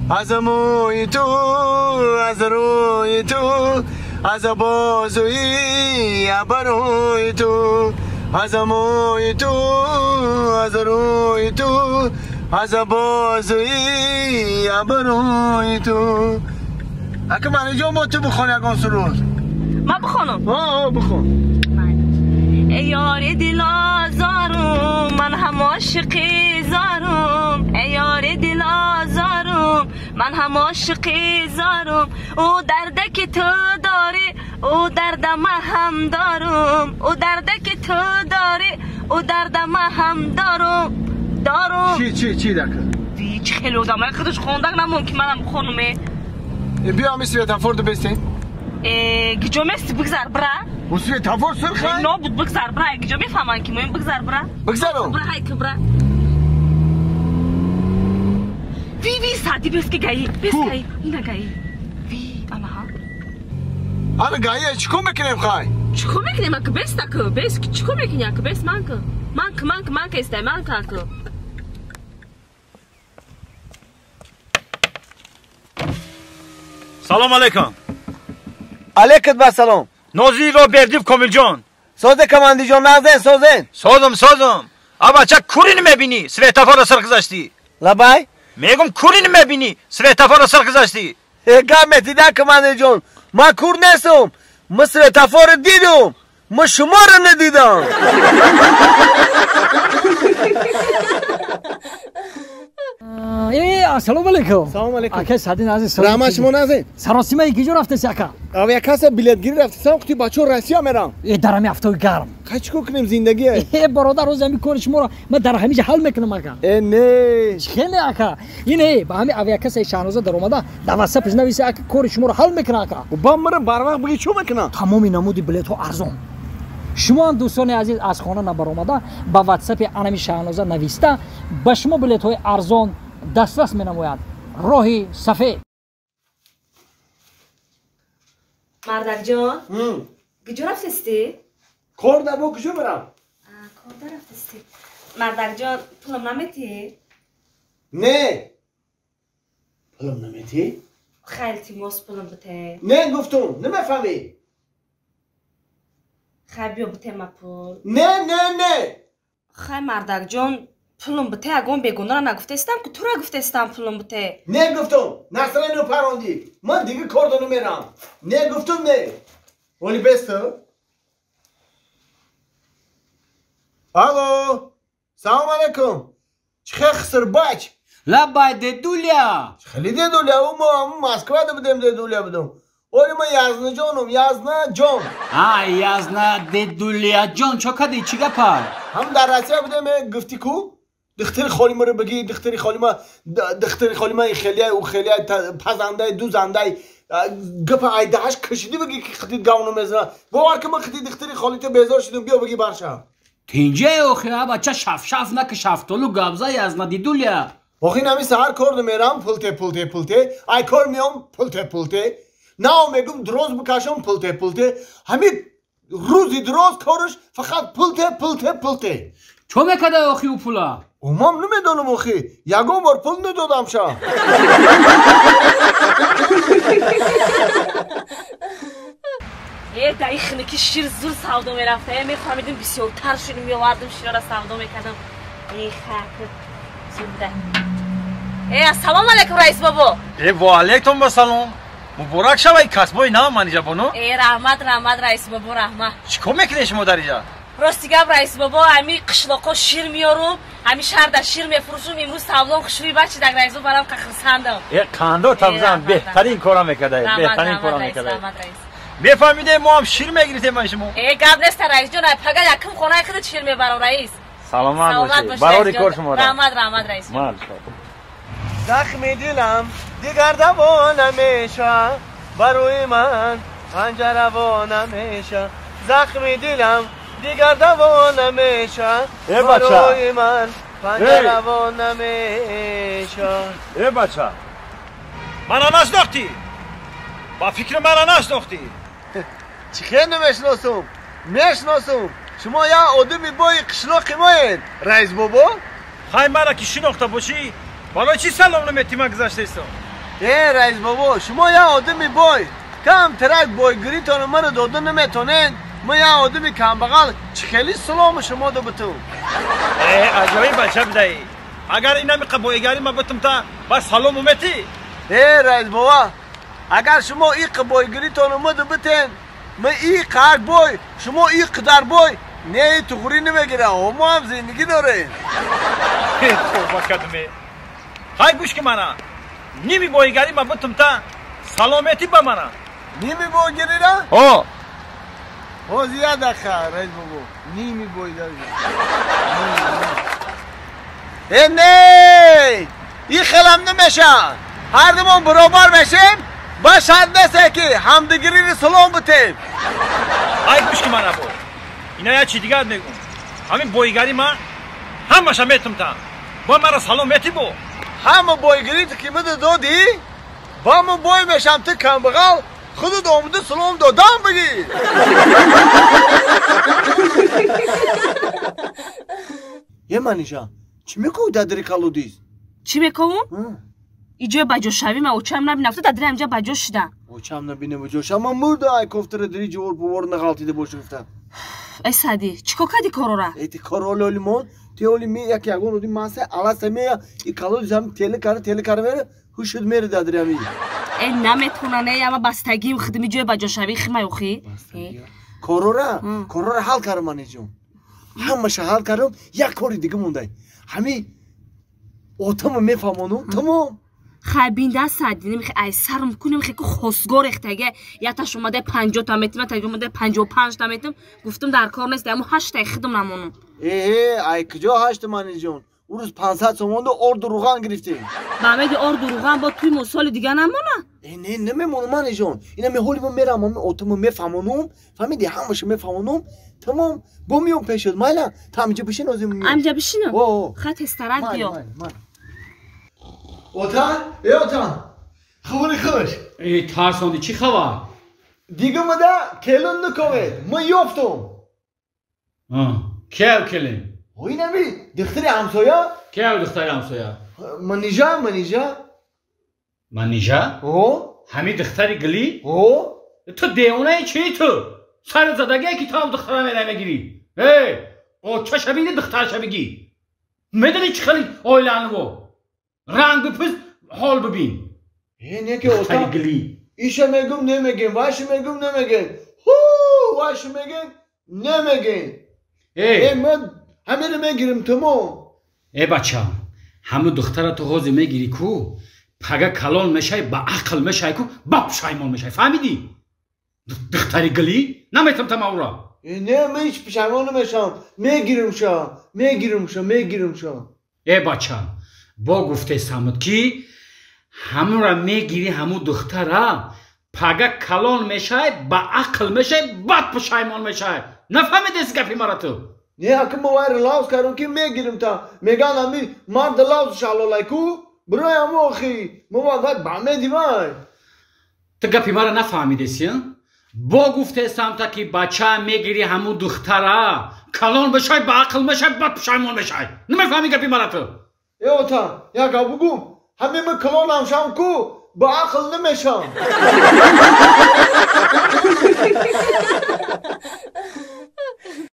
از موی تو از روی تو از بازوی ابروی تو از موی تو از روی تو از بازوی ابروی تو. اگه من جان با تو بخوانی اگه سرود من بخوانم؟ آه بخوان. ای یار دل آزارم من هم عاشقی زارم، ای یار دل آزارم من هم عاشقی زارم، او درده که تو داری او درد من هم دارم، او درده که تو داری او درد من هم دارم دارم. چی چی چی دکه؟ هیچ خیلی آدم خودش خوندن نمون که منم بخونمه. بیا همی سветофор ду бестем. گجا مستی بگذر برا. او سветофор سرخه؟ نابود بگذر برا، گجا میفهمن که مهم بگذر برا. بگذرم. برا های که برا. وی وی سادی بس که گایی، بس گایی، اینا گایی. وی انا ها. انا گایی چیکار میکنیم خای؟ چیکار میکنیم اگه بس تک بس چیکار میکنی اگه بس من که من که من که من که استای من که که. سلام علیکم. علیکم با سلام. نازی را بردیب کامل جان. سازه کماندی جان نازن سازن. سازم سازم. ابا چه کوری نمیبینی؟ سветофор را سر گذاشتی. لبای؟ میگم کوری نمیبینی؟ سветофор را سر گذاشتی. گام دیدم کماندی جان. ما کور نیستم. ما سветофор دیدم. ما شما را ندیدم. سلام علیکم. سلام علیکم. اکه سعدین عزیز رحمت شما نازین. سراسیمه گیجو رفته اکا؟ او یک کس بلیت گیری رفته سم قطی بچو روسیه میرم. ای در همی هفته گرم. خی چیکار کنیم زندگی؟ ای برادر روز همی کار شما را من در همیشه حل میکنم اکا. ای نه. خیلی اکا. اینه با همی او یک کس شهنازه در اومده در واتساپ نویسه اکا کار شما را حل میکنه اکا. و با مرم بر وقت بگی چو میکنم؟ تمام نمودی بلیت ها ارزان. شما هم دوستان عزیز از خانه نبرآمده با واتساپ انمی شهنازه نویسته به شما بلیت های ارزان دسترس می نماید. راهی سفید. مردک جان کجا رفتستی؟ کار در با کجا برم؟ کار در رفتستی. مردک جان پولم نمیتی؟ نه. پولم نمیتی؟ خیلی تیماس پولم بته. نه گفتم نمیفهمی. خیلی بیا بته ما پول. نه نه نه. خیلی مردک جان پولم بته اگه بیگونه را نگفتستم که تو را گفتستم پولم بته. نه گفتم نصره نو پراندی من دیگه کار دارم میرم. نه گفتم نه. ولی بسته. الو سلام علیکم. چه خسر بچ؟ لبای ددولیا. خیلی ددولیا او ما مسکو بودیم ددولیا بودم. ولی من یزنا جانم یزنا جان. آ یزنا ددولیا جان چه کدی چی گپا؟ هم در روسیه بودیم گفتی کو؟ دختری خالی ما رو بگی دختری خالی ما دختری خالی ما خیلی او خیلی پزنده دوزنده گپ ایدهش کشیدی بگی که خدیت گاونو میزنه باور که من خدی دختری خالی تو بیزار شدم بیا بگی برشم تینجه اوخی بچه شف شف نک شفتالو گبزه یزنا دیدولیا. آخه این همی سهر کار میرم پلته پلته پلته ای کار میام پلته پلته نه میگم دروز بکشم پلته پلته همین روزی دروز کارش فقط پلته پلته پلته. چه میکرده آخی او پولا؟ اومام نمیدونم آخی یگان بار پول ندادم شا. ای دایی خنکی شیر زور سودا میرفته میفهمیدیم بسیارتر شیر میآوردم شیر را سودا میکردم. ای خاک زور بوده. ای السلام علیکم رئیس بابا. ای و علیکم السلام. مبارک شوی کسبای نام منیجا بانو. ای رحمت رحمت رئیس بابا رحمت. چیکار میکنی شما در اینجا؟ راستی گپ رئیس بابا همی قشلاقا شیر میارم همی شهر در شیر میفروشم امروز سودام خوشروی بچه در رئیس بابا برام خرسندم. ای قندو تبزن بهترین کارا میکرده بهترین کارا میکرده. میفهمیده ما هم شیر میگیریم من شما. ای گپ نیست رئیس جان پگه یکم خونه خودت شیر میبرم رئیس. سلامت باشی برای کار شما. رحمت رحمت رئیس. زخم دلم دیگر دوا نمیشه برای من پنجره وا نمیشه زخم دلم دیگر دوا نمیشه برای من پنجره وا نمیشه. ای بچه منو نشناختی؟ با فکر منو نشناختی؟ چه نمیشناسم؟ میشناسم شما یا آدمی بای قشلاق ماین رئیس بابا؟ خی مرا که شناخته باشی برای چی سلام نمیتی من گذشته استم؟ Э раис бобо, шумо як одами бой, кам тарак бойгиритон маро дода наметонед. Ма як одами камбағал чӣ хели салому шумо да бутум. Э аҷоиб бача бидаӣ. Агар инамиқа боигарӣ ма бутум та ба салому метӣ? Э раис бобо, агар шумо иқа бойгиритон ма да бутен, ма и қар бой, шумо и қадар бой, не туғрӣ намегира, мо ҳам зиндагӣ дорем. Тавба кардаме. Ҳай гӯш ки мана. Ними боигарӣ ма бутум та салометӣ ба мана. Ними бойгириро? Ҳо. Ҳозир як дақиқа раис бобо, ними бойгарӣ. Э не! И хелам намешавад. Ҳардумон баробар мешем, ба шарт несте ки ҳамдигириро салом бутем. Ай гӯш ки мана бо. Ина як чи дигар мегӯм. Ҳамин боигарӣ ма ҳамаша метум та. Бо мара салом метӣ бо. Ҳама бойгирит ки мида додӣ, ба ма бой мешам, ту камбағал, худат омада салом додам бигӣ. Е Манижа, чӣ мекӯвӣ дар дари колодиз? Чӣ мекӯвум? Иҷои баҷошавӣ ма очам набина, афта дар дари ҳамҷа баҷо шида. Очам набина баҷо ша, ман мурда ай кофтара дари ҷувор пувор нағалтида боша гуфта. Эй Саъдӣ, чӣ кор кардӣ корора? Эй ти кор оли олимон, ти оли ми як ягон оди маса аласа мея, и колодиз ҳам теле кара теле кара мера, ҳушуд мера дар дари ҳами. Эй наметонам, эй ама бастагим хидми ҷои баҷошавӣ химай охи. Корора, корора ҳал кардам Манижон. Ҳамаша ҳал кардам, як кори дига мондай. Ҳами отама мефаҳмонум, тамом. Хай бинда Саъдӣ, намехе ай сарм ку, намехе ку хосгор рехтага, яташ омада 50 та метим, яташ омада 55 та метим, гуфтум дар кор нест, аммо 8 таи хидм намонум. Э, ай куҷо 8 Манижон? Ӯ рӯз 500 сомонда орду руған гирифтем. Ба ҳамеди орду руған бо туй мо соли дига намона? Э не, намемонам Манижон. Ина меҳоли мо мерам, ҳами отама мефаҳмонум, фаҳмиди, ҳамаша мефаҳмонум, тамом, бо миём пешод, майла, та ҳаминҷа бишин озим. Ҳаминҷа бишинам? Хай тезтарак биё. Отан, э отан, хабари хуш. Э тарсонди, чӣ хабар? Дига мада келин наковед, ман ёфтум. Кев келин? Инами духтари ҳамсоя? Кев духтари ҳамсоя? Манижа, Манижа. Манижа? О? Ҳами духтари гилӣ? О? Ту девонаи чӣ ту? Сари задагие ки ту ҳам духтара мерай мегирӣ. Э, очаша биди, духтараша бигӣ. Медонӣ чӣ хели оилаанво? Ранг бипӯз, ҳол бибин. Э, не ки ота. Иша мегум немегем, вайша мегум немегем. Ҳу, вайша мегем немегем. Э, ман ҳамеро мегирим тамом. Э бача, ҳаму духтара ту ҳозир мегирӣ ку, пага калон мешай, ба ақл мешай ку, ба пушаймон мешай, фаҳмидӣ? Духтари гилӣ наметам та маура. Э, не, ман ҳеҷ пушаймон намешавам. Мегирим ша, мегирим ша, мегирим ша. Э бача, бо гуфтесамуд ки ҳамура мегирӣ, ҳаму духтара пага калон мешай, ба ақл мешай, бад пушаймон мешай. Нафаҳмидеси гапи мара ту? Не, ака ма вайра лавз кардам ки мегирим та. Меган ами марда лавзаш ҳалолай ку, бирои ҳаму охи, ма вай ба меди вай. Ту гапи мара нафаҳмидеси, бо гуфтесам та ки бача мегирӣ ҳаму духтара калон мешай, ба ақл мешай, бад пушаймон мешай. Намефаҳмӣ гапи мара ту? Э ота, як гап бугум, ҳаме ма калонам шам ку, ба ақл намешам.